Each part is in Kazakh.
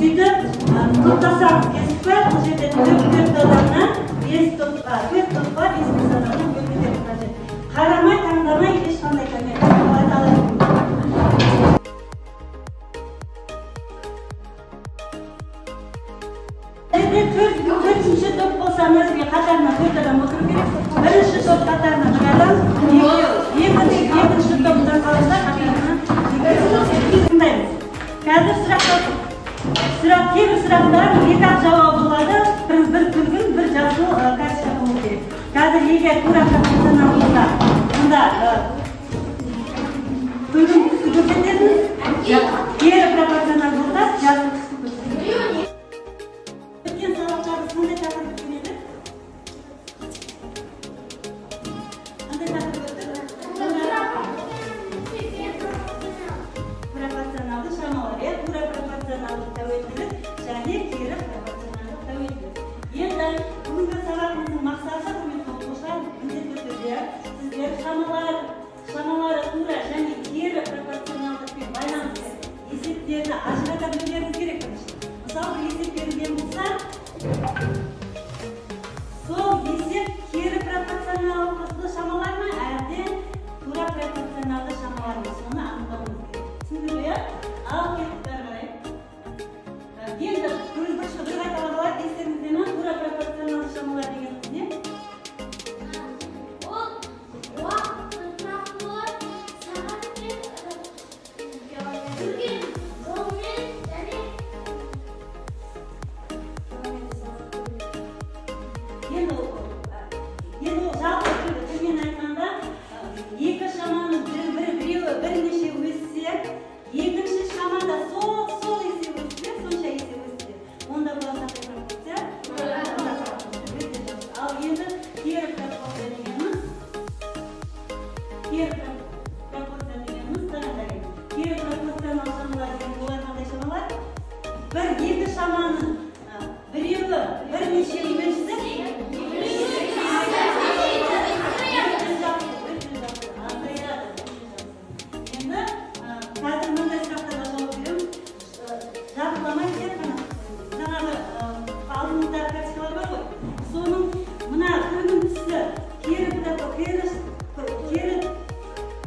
Сөйтіп, топтасақ кесіп пе, бұл жерде 4 адамнан 5 топқа, 4 топқа 5 адамнан бөліну қажет. Қарамай, таңдамай ешқандай көмек айта алады. Төртінші топ болса, мына жерге қатарына 4 адам отыру керек. Бірінші топ қатарына 1 адам, екінші топтан қалса қатарына 2. Тыңдаймыз. Қазір сұрақ, кейбір сұрақтар екі ақ жауабы болады. Бір күлгін, бір жасыл карточка болу керек. Қазір егер тура пропорционал болса, онда күлгін түсті көрсетесіз, кері пропорционал болса, жасыл түсті көрсетесіз. Өткен сабақтарымыз қандай тақырып өткен еді? Қандай тақырып өттік? Пропорционалды шамалар, иә, тура пропорционалды тәуелділік және кері пропорционалды тәуелділік. Енді бүгінгі сабағымыздың мақсаты, құрметті оқушылар, міндетті түрде сіздер шамалары тура және кері пропорционалдықпен байланысты есептерді ажырата білулеріңіз керек бірінші. Мысалы, бір есеп берілген болса, сол есеп кері пропорционалдықты шамалар ма, әлде тура пропорционалды шамалар ма, соны анықтауымыз керек. Түсіндіңдер ме? Ал кеттік әрі қарай. Енді бір қайталап алайық, естеріңізде ме? Тура пропорционалды шамалар дегеніміз не? Ол уақыт тұрақтылығы сағатпен, жүрген жолмен және енді ол жалпы тілмен айтқанда, екі шаманың біреуі бірнеше өссе, екінші шамада сол есе өссе, сонша есе өссе, онда болады қандай пропорция? Тура пропорция. Өте жақсы. Ал енді кері пропорция дегеніміз, кері пропорция дегеніміз қандай? Кері пропорционал шамалар деген олар қандай шамалар? Бір екі шаманың біреуі бірнеше өссе, азаяды. Енді қазір мындай сұрақтарға жауап беремін. Жарқыламай тек қана жаңағы алдыңыздағы карточкалар бар ғой, соның мына күлгін түсі кері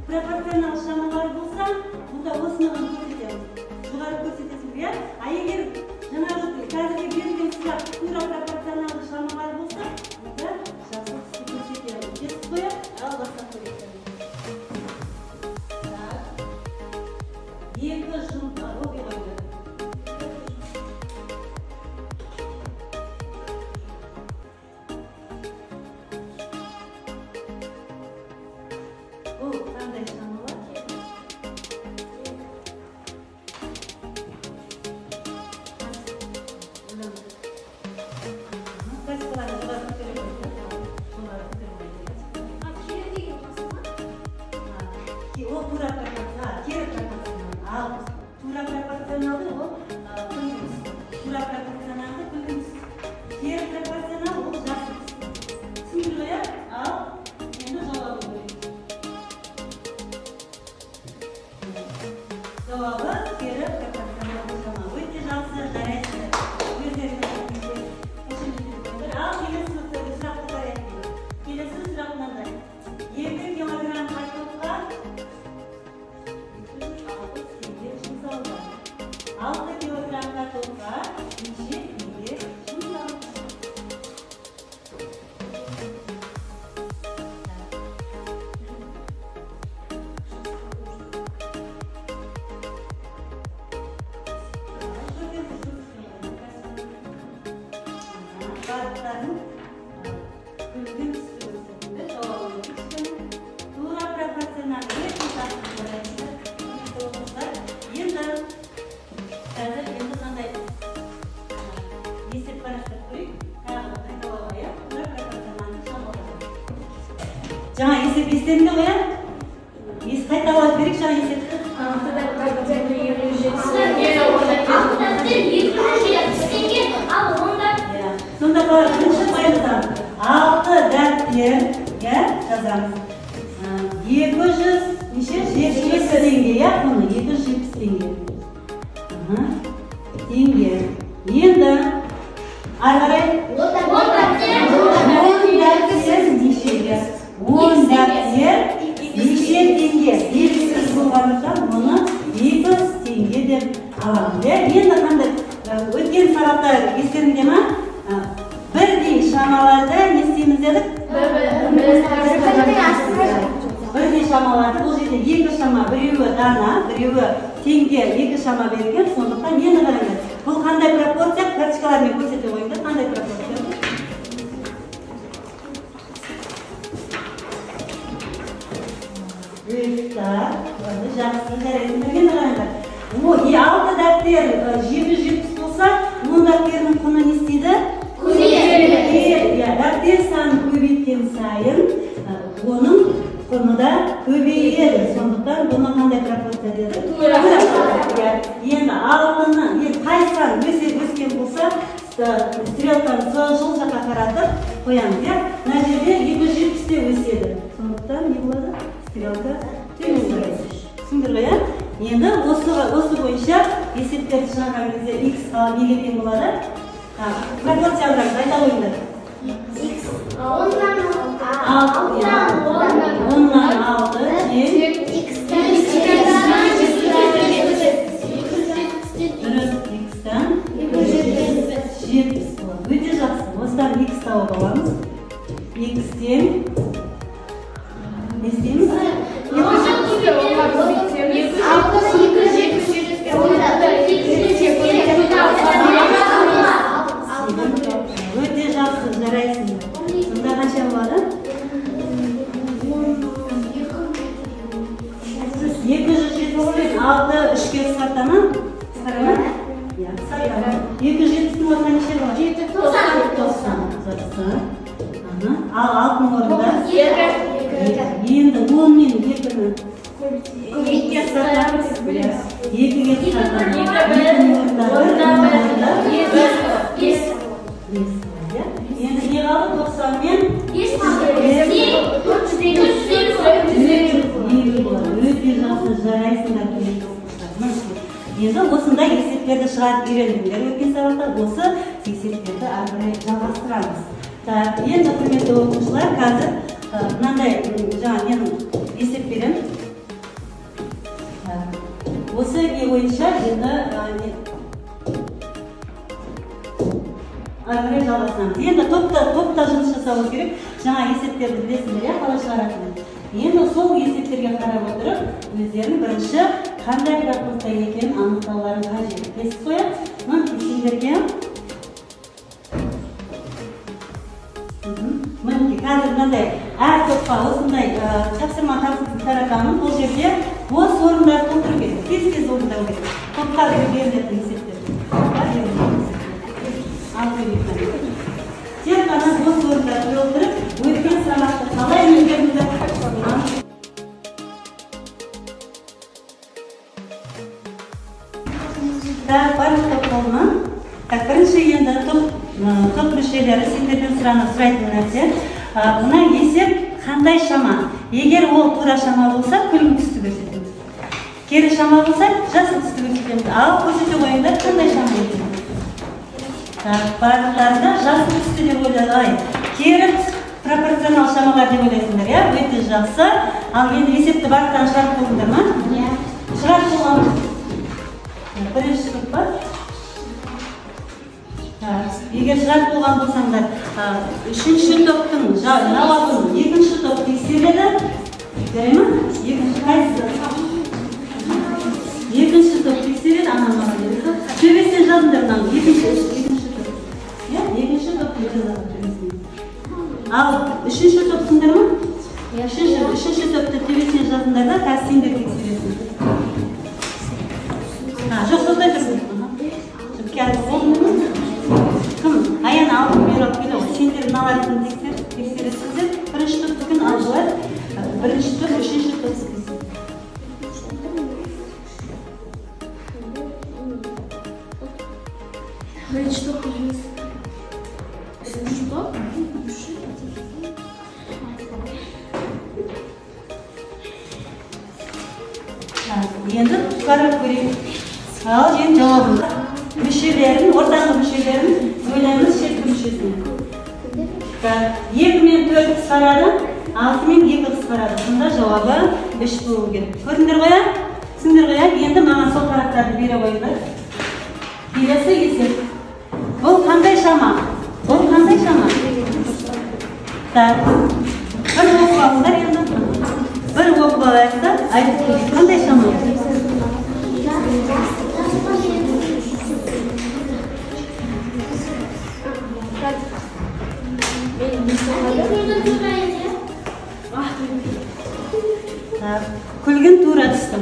пропорционал шамалар болса, онда осыны ғана көрсетеміз. Жоғары көрсетесіз, иә? А егер жаңағы қазіргі берілген сұрақ тура пропорционалды шамалар болса, онда жасыл түсті көрсетеміз. Кесіп қояйық, ал бастап көрейік. Так. Екі жұмыс оқи қойды. Бұл қандай шамалар? Карточкаларды жоғары көтере қойды. Жоғары көтере қойды. Кері деген жасыл ма? Ол тура пропорционал, кері пропорционал. Ал тура пропорционалды ол күлгін түсті. Тура пропорционалды күлгін түсті. Кері пропорционал ол жасыл түсті. Түсіндіңдер ғой, иә? Ал енді жауабын көрейік. Жауабы кері пропорционалды шама. Өте жақсы, жарайсыздар. Өздеріңіз қошеметтеп қойыңдар. Ал келесі сұрақты қарайық. Келесі сұрақ мынандай. 2 килограмм картопқа 260 теңге жұмсалды. 6 килограмм картопқа неше теңге жұмсалды? Барлықтарын күлгін түсті көрсетілді. Жауабын кішкене. Тура пропорционал өте жақсы жарайсыздар. Құрметті оқушылар, енді қазір енді қандай есеп қарастырып көрейік. Тағы бір қайталауға, иә? Тура пропорционалды шамалар. Жаңа есеп естеріңде ғой, иә? Қайталап берейік жаңа есепті. Алты дәптер 270 теңге, ал онда Иә. Сонда қалай, бірінші былай жазамыз. 6 дәптер, иә, жазамыз. 200 неше? 70 теңге, иә, құны 270 теңге. теңге. Енді ары қарай 10 дәптер нешеге? 10 дәптер неше теңге? Белгісіз болғандықтан оны 200 теңге деп аламыз. Енді қандай өткен сабақта естеріңде ма? Бірдей шамаларды не істейміз дедік? Бірдей шамаларды, бұл жерде екі шама, біреуі дана, біреуі теңге, екі шама берілген, сондықтан нені қараңдар? Бұл қандай пропорция? Карточкалармен көрсете қойыңдар, қандай пропорция? Жақсы, жарайсыңдар. Енді қараңдар. 6 дәптер 770 болса, 10 дәптердің құны не істейді? Көбейеді. Дәптер санын көбейткен сайын оның құны да көбейеді. Сондықтан бұны қандай пропорция деді? Тура. Енді алтыны, енді қай сан өскен болса, стрелканы сол жаққа қаратып қоямыз. Мына жерде 270 те өседі. Сондықтан не болады? Стрелка төмен қарай. Түсіндіңдер ғой, иә? Енді осы бойынша есептерді шығарған кезде x неге тең болады? Пропорцияларды айта қойыңдар. 10-нан 6 тең дұрыс, x-тан 270 болады. Өте жақсы. Осыдан x тауып аламыз. X-тен не істейміз? Өте жақсы, жарайсыңдар. Сонда қанша болады? 270-пен 6 3-ке қысқарта ма? Қысқара ма? Иә, қысқарта. 270-тің орнына неше болады? 90. Жақсы. Ал 6-ның орнында? 2. Енді 10 мен 2-ні 2-ге қысқартамыз. 2-ге қысқартамыз. 2-нің орнында 1, орнында 5. Енді не қалды? 90 мен 5 қалды. 450 болады. Өте жақсы, жарайсыңдар, құрметті оқушылар. Енді осындай есептерді шығарып үйрендіңдер өткен сабақта. Осы есептерді ары қарай жалғастырамыз. Так, енді құрметті оқушылар, қазір мынандай жаңа мен есеп беремін. Осы не бойынша енді ары қарай жалғастырамыз. Енді топта жұмыс жасауымыз керек. Жаңа есептерді білесіңдер, иә, қалай шығаратынын. Енді сол есептерге қарап отырып, өздерің бірінші қандай пропорция екенін анықтауларың қажет. Білесіз ғой, мінекей сендерге мінекей қазір мынандай әр топқа осындай тапсырма таратамын. Бұл жерде бос орындарды толтыру керек. Тез-тез орындау керек. Топқа берілетін есептер. Тек қана бос орындарды толтырып, өткен сабақты қалай меңгердіңдер? Так, барлық топ болды ма? Так, бірінші енді топ мүшелері сендерден сұрайтын нәрсе. Мына есеп қандай шама? Егер ол тура шама болса, күлгін түсті көрсетеміз. Кері шама болса, жасыл түсті көрсетеміз. Ал көрсете қойыңдар, қандай шама екенін. Так, барлықтарында жасыл түсті деп ойлады. Кері пропорционал шамалар деп ойлайсыңдар, иә? Өте жақсы. Ал енді есепті барлықтарын шығарып болдыңдар ма? Иә. Шығарып болған. Бірінші топ па? Егер шығарып болған болсаңдар, үшінші топтың жауабын екінші топ тексереді. Жарай ма? Екінші қайсысы? Екінші топ тексереді, анан маған береді. Төбесінен жазыңдар мынаны. Екінші топ. Иә, екінші топ жазады төбесінен. Ал үшінші топсыңдар ма? Үшінші топты төбесінен жазыңдар да, қазір сендер тексересіңдер. Жоқ, тоқтай тұрсын. Кім? Аян алып бері алып келе ғой. Сендер мыналардың тексересіздер. Бірінші топтікін ал бұлар. Бірінші топ, үшінші топ. Бірінші топ емес. Үшінші топ. Енді қарап көрейік. Ал енді жауабын. мүшелерін, ортаңғы мүшелерін бөлеміз шеткі мүшесіне. 2 мен 4 қысқарады, 6 мен 2 қысқарады. Сонда жауабы 3 болу керек. Көрдіңдер ғой, түсіндіңдер ғой? Енді маған сол парақтарды бере қойыңдар. Келесі есеп. Бұл қандай шама? Бұл қандай шама? Так. Бір оқып алыңдар енді. Бір оқып алайық та, айтып көрейік. Қандай шама? Так. Күлгін тура түсті.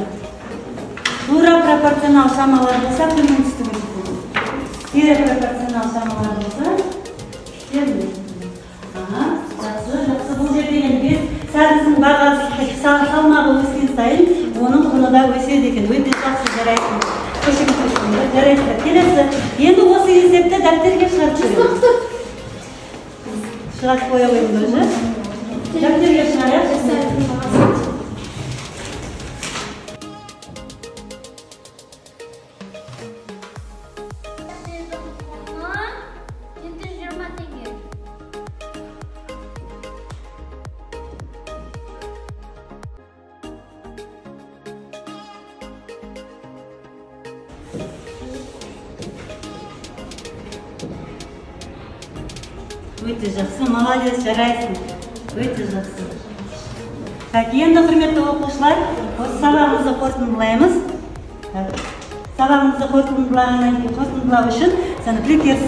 Тура пропорционал шамалар болса, күлгін түсті көрсетеді. Кері пропорционал шамалар болса, теріс. Ага, жақсы, жақсы. Бұл жерде енді сәбіздің бағасы, салмағы өскен сайын оның құны да өседі екен. Өте жақсы, жарайсың. Көшіңіз, жарайсыздар. Келесі. Енді осы есепті дәптерге шығарып көреміз. Шығарып қоя қойыңдар уже. Дәптерге шығарайық. Өте жақсы, молодец, жарайсың. Өте жақсы. Так, енді құрметті оқушылар, осы сабағымызды қорытындылаймыз. Сабағымызды қорытындылағаннан кейін қорытындылау үшін Plickers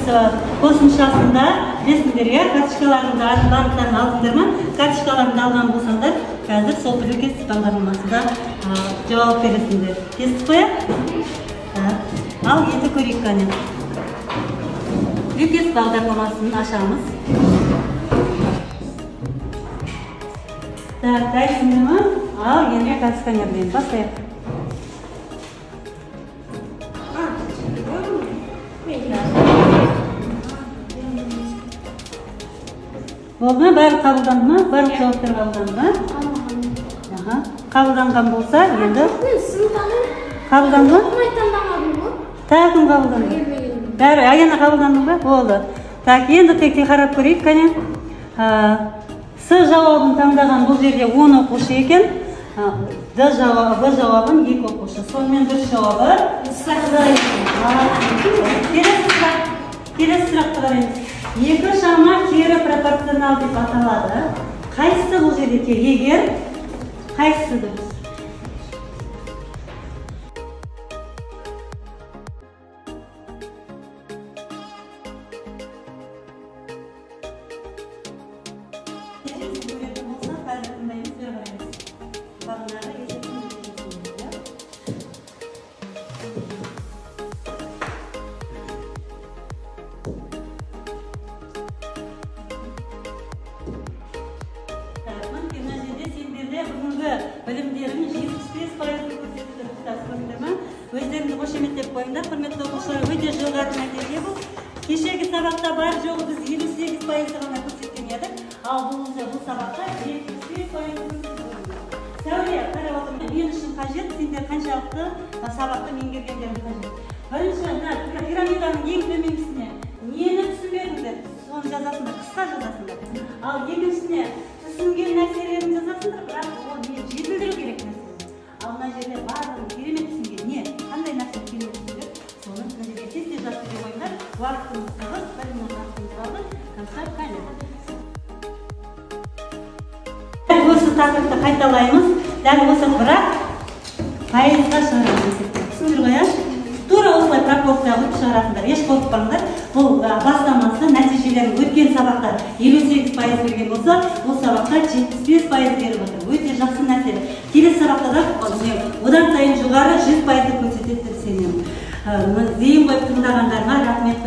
қосымшасында білесіңдер, иә, карточкаларыңды барлықтарын алдыңдар ма? Карточкаларыңды алған болсаңдар, қазір сол Plickers бағдарламасында жауап бересіңдер. Кестік қой? Ал енді көрейік кәне. Plickers бағдарламасын ашамыз. Так, дайынсыңдар ма? Ал енді сканерден бастайық. Болды ма? Барлық қабылданды ма? Барлық жауаптар қабылданды ма? Аха. Қабылданған болса, енді қабылданды ма? Тағы кім қабылданды? Бәрі, Аяна қабылданды ба? Болды. Так, енді тек қарап көрейік, кәне. С жауабын таңдаған бұл жерде 10 оқушы екен. Д жауабы, Б жауабын 2 оқушы. Сонымен дұрыс жауабы С. Келесі сұрақ. Келесі сұрақты қараймыз. Екі шама кері пропорционал деп аталады. Қайсысы бұл жерде кері? Егер қайсысы дұрыс? Білімдерін 75% көрсетті. Көрдіңдер ма? Өздеріңді қошеметтеп қойыңдар, құрметті оқушылар, өте жоғары нәтиже бұл. Кешегі сабақта бар жоғы біз 58% ғана көрсеткен едік, ал бұл сабақта 75% көрсетті. Сәуле, қарап отырмын, мен үшін қажет, сендер қаншалықты сабақты меңгергендерің қажет. Бірінші, мына пирамиданың ең төменгісіне нені түсінбедіңдер, соны жазасыңдар, қысқа жазасыңдар. Ал екіншісіне түсінген нәрселерін жазасыңдар, бірақ ол не жетілдіру керек нәрсе. Ал мына жерде барлығын керемет түсінген не, қандай нәрсе керемет түсіндер, соны мына жерге тез-тез жазып бере қойыңдар. Уақытымыз тығыз, 1 минут уақытымыз қалды. Кәусар, қане. Дәл осы тақырыпты қайталаймыз, дәл осы, бірақ пайызға шығарамыз есепті. Түсіндіңдер ғой, ә? Тура осылай пропорция қылып шығарасыңдар, еш қорықпаңдар. Бұл бастамасы нәтижелерін өткен сабақта 58% берген болса, бұл сабақта 75% беріп отыр. Өте жақсы нәрсе. Келесі сабақта да одан сайын жоғары 100% көрсетеді деп сенемін. Зейін қойып тыңдағандарыңа рахмет.